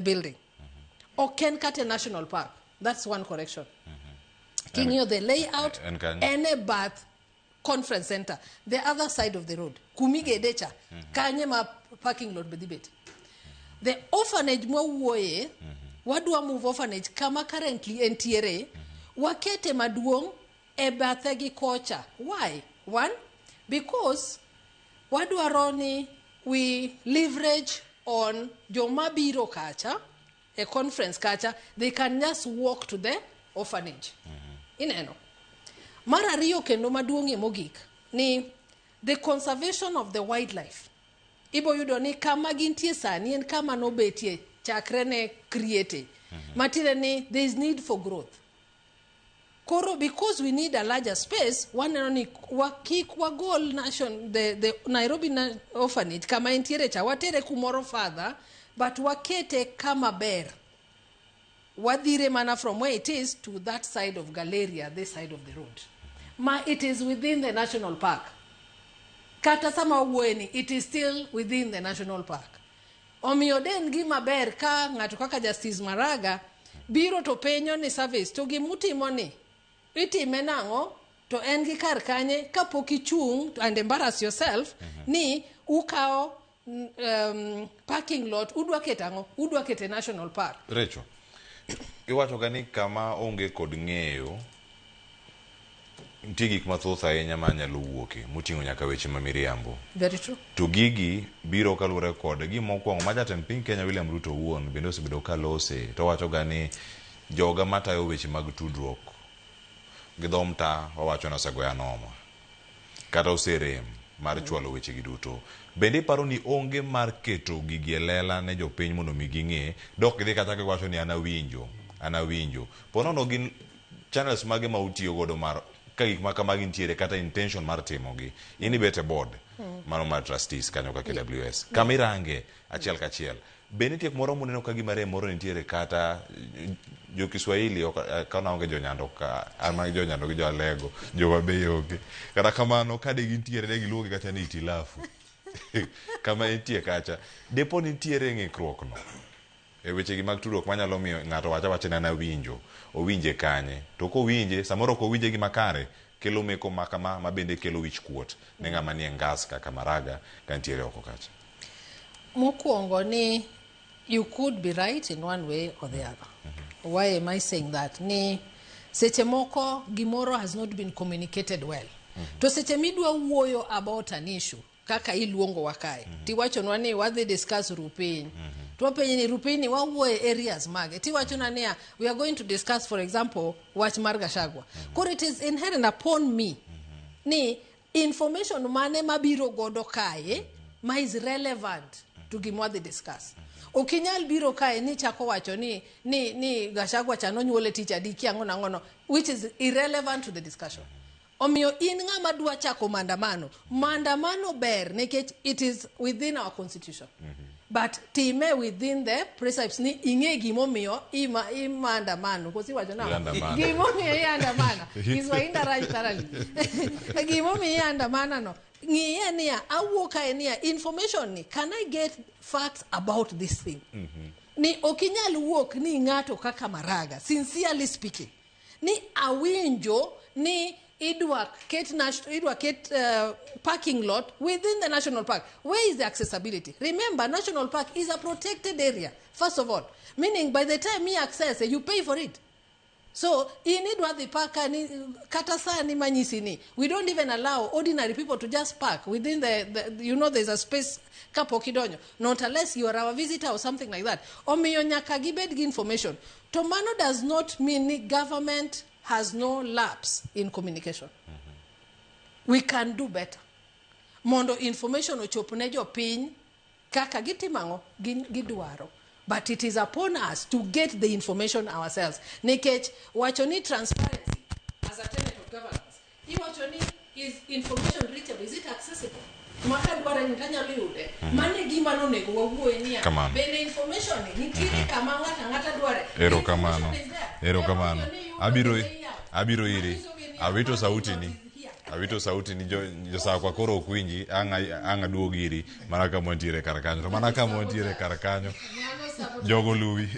building. Ok en kata e national park. That's one correction. King'iyo the layout, En kanyo? en e bath conference center, the other side of the road. Kumigede cha, kanye ma parking lot be dhi bet. The orphanage mwawuoye, wadwa move orphanage kama currently entiere, wakete maduong' e bathe gi kocha. Why? One, because wadwaro ni we leverage on joma biro kacha e conference kacha, they can just walk to the orphanage. Ineno. Mar ariyo kendo maduong'ie mogik ni the conservation of the wildlife. Ibo yudo ni kama gintie sani en kama nobetie chakre ne create. Matiende ni there is need for growth. Koro because we need a larger space, waneno ni wa, kik wagol nation, the Nairobi na, orphanage kama entiere cha, watere kumoro further, but wakete kama ber. Wadhire mana from where it is to that side of Galleria, this side of the road. Ma it is within the national park. Kata sama wawuoye ni, it is still within the national park. Omiyo de en gima ber ka ng'ato kaka Justice Maraga biro to penjo ni service to gimutimo ni itime nang'o to en gi kar kanye kapok ichung' and embarrass yourself ni ukawo parking lot udwa keto ang'o udwa kete national park. Rachel, iwacho ga ni kama onge kod ng'eyo nitie gik mathoth ahinya manyalo wuoke moting'o nyaka weche ma miriambo. Very true. To gigi biro kaluwore kod gima mokwongo ma jatend piny Kenya William Ruto owuon bende osebedo ka lose to wacho ga ni joga matayo weche mag tudruok gi dho mtaa wawacho ni osegoya noma kata oserem mar chwalo weche gi duto. Bende iparo ni onge mar keto gigi e lela ne jopiny mondo mi ging'e dok gidhi kata giwacho ni an awinjo an awinjo. Po nono gin channels mage ma utiyo godo mar ka gik ma kamagi nitiere kata intention mar timogi. In ibet e board mano mar trustees kanyo ka KWS. Kama irange achiel kachiel. Be nitie kumoro muneno ka gima rem moro nitiere kata jo Kiswahili ok ka naonge jo Nyando ka an mana jo Nyando gi jo Alego jo Mabei onge. Kata kamano ka de gintiere de giluongi kata ni itilafu. Kama entie kacha. Depo nitiere ng'ikruok no e weche gi mag tudruok manyalo miyo ng'ato wacha wacha ni an awinjo owinje kanye to kowinje samoro ok owinje gima kare kelo meko ma kama ma bende kelo wich kuot ne ng'ama nie ngas kaka Maraga ka nitiere oko kacha. Mokwongo ni you could be right in one way or the other. Why am I saying that? Ni seche moko gimoro has not been communicated well. To seche midwa wuoyo about an issue kaka iluongo wa kae tiwachonwa ni wadhi discuss rupiny to wapenji ni rupiny ni wawuoye areas mage tiwachona niya we are going to discuss, for example, wach mar Gachagua. Koro it is inherent upon me ni information mane mabiro godo kae ma is relevant to gima wadhi discuss. Ok inyal biro kae ni chako wacho ni Gachagua cha nonyuole tich adi kia ang'o nang'o no, which is irrelevant to the discussion. Omiyo in ng'ama dwa chako maandamano, maandamano ber nikech it is within our constitution. But time within the precepts ni ing'e gimomiyo ima imaandamano kosi iwacho nang'o? Iandamano. Gimomiyo iandamana. Kiswahili rach thoroughly. Gimomiyo iandamana no. Ng'iye niya, awuok kae niya, information ni, can I get facts about this thing? Ni ok inyal wuok ni ng'ato kaka Maraga, sincerely speaking, ni awinjo ni idwa ket parking lot within the national park. Where is the accessibility? Remember, national park is a protected area, first of all. Meaning by the time you access, you pay for it. So in idwa dhi park ni kata sani manyisi ni we don't even allow ordinary people to just park within the there's a space kapok idonjo, not unless you are our visitor or something like that. Omiyo nyaka gibed gi information. To mano does not mean ni government has no lapse in communication. We can do better. Mondo information ochop ne jopiny kaka gitimo ang'o gidwaro. But it is upon us to get the information ourselves. Nikech wacho ni transparency as a tenet of governance. Iwacho ni is information reachable? Is it accessible? Maka dware ni tanyalo yude. Mano e gima nonego wawuoye niya. Kamano. Bende information ni nitiere kama ng'ato ang'ata dware. Erokamano. Information is there. Erokamano. Emomiyo ni yudo Abiro the layout. abiro iri. Manyiso gi ni Awito sauti ni. is here. Awito sauti ni jo josakwa koro ok winji ang' aduog iri mana kama wantiere kar kanyo. To mana kama wantiere kar kanyo. Jogo luwi.